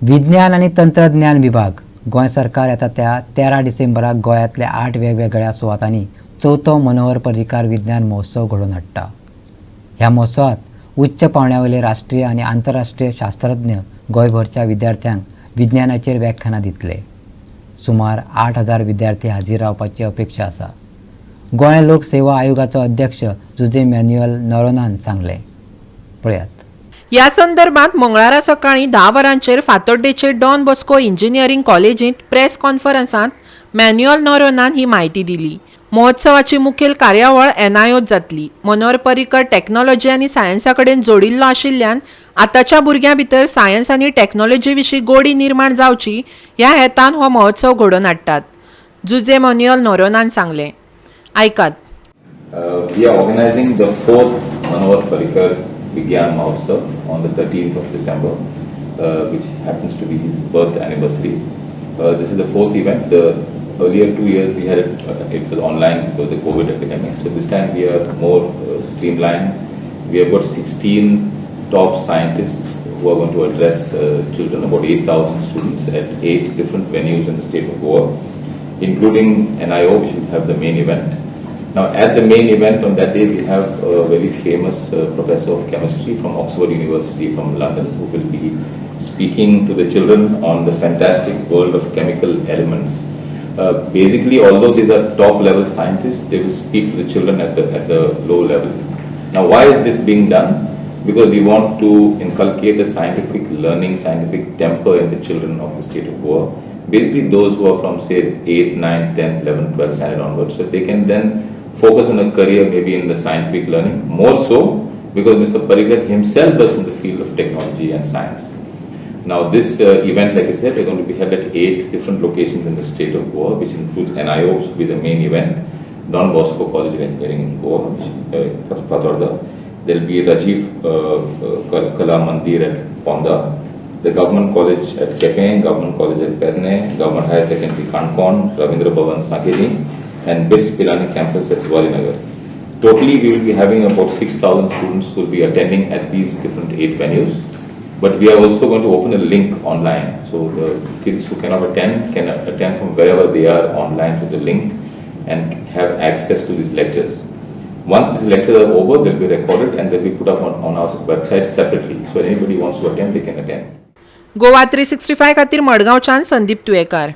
विज्ञान आनी तंत्रज्ञान विभाग, गोंय सरकार येता त्या 13 डिसेंबराक गोंयांतल्या आठ वेगवेगळ्या सुवातांनी चवथो मनोहर पर्रीकार विज्ञान महोत्सव घडोवन हाडटा. ह्या महोत्सवात उच्च पांवड्या वयले राष्ट्रीय आनी आंतरराष्ट्रीय शास्त्रज्ञ गोंयभरच्या विद्यार्थ्यांक विज्ञानाचेर व्याख्यानां दितले. सुमार 8000 विद्यार्थी हाजीर रावपाची अपेक्षा आसा, गोंय लोक सेवा आयोगाचो अध्यक्ष जुझे मॅन्युअल नोरोनान सांगलें. पळयात. ह्या संदर्भात मंगळारा सकाळीं 10 वरांचेर फातोड्डेचे डॉन बॉस्को इंजिनियरींग कॉलेजींत प्रेस कॉन्फरन्सांत मॅन्युअल नोरोनान ही म्हायती दिली. महोत्सवाची मुखेल कार्यावळ एनआयओत जातली. मनोहर पर्रीकर टॅक्नॉलॉजी आनी सायन्सा कडेन जोडिल्लो आशिल्ल्यान आतांच्या भुरग्यां भितर सायन्स आनी टॅक्नॉलॉजी विशीं गोडी निर्माण जावची ह्या हेतान हो महोत्सव घडोवन हाडटात, जुझे मॅन्युअल नोरोनान सांगलें. आयकात. We are organizing the fourth Manohar Parrikar Vigyan Mahotsav on the 13th of December, which happens to be his birth anniversary. This is the fourth event. The earlier 2 years we had it, it was online because of the COVID epidemic. So this time we are more streamlined. We have got 16 top scientists who are going to address children, about 8,000 students at eight different venues in the state of Goa, including NIO, which will have the main event. Now, at the main event on that day, we have a very famous professor of chemistry from Oxford University from London who will be speaking to the children on the fantastic world of chemical elements. Basically, although these are top level scientists, they will speak to the children at the low level. Now, why is this being done? Because we want to inculcate a scientific learning, scientific temper in the children of the state of Goa. Basically, those who are from, say, 8, 9, 10, 11, 12 standard onwards, so they can then focus on a career maybe in the scientific learning. More so because Mr. Parrikar himself was from the field of technology and science. Now, this event, like I said, is going to be held at eight different locations in the state of Goa, which includes NIO, which will be the main event, Don Bosco College of Engineering in Goa, which, Fatorda. There will be Rajiv Kala Mandir at Ponda, the Government College at Quepem, Government College at Pernem, Government Higher Secondary Canacona, Ravindra Bhavan Sanquelim, and BITS Pilani campus at Zuarinagar. Totally, we will be having about 6,000 students who will be attending at these different eight venues. But we are also going to open a link online. So the kids who cannot attend can attend from wherever they are online to the link and have access to these lectures. Once these lectures are over, they'll be recorded and they'll be put up on our website separately. So anybody wants to attend, they can attend. Goa 365 खातीर मडगांवच्यान संदीप तुयेकार.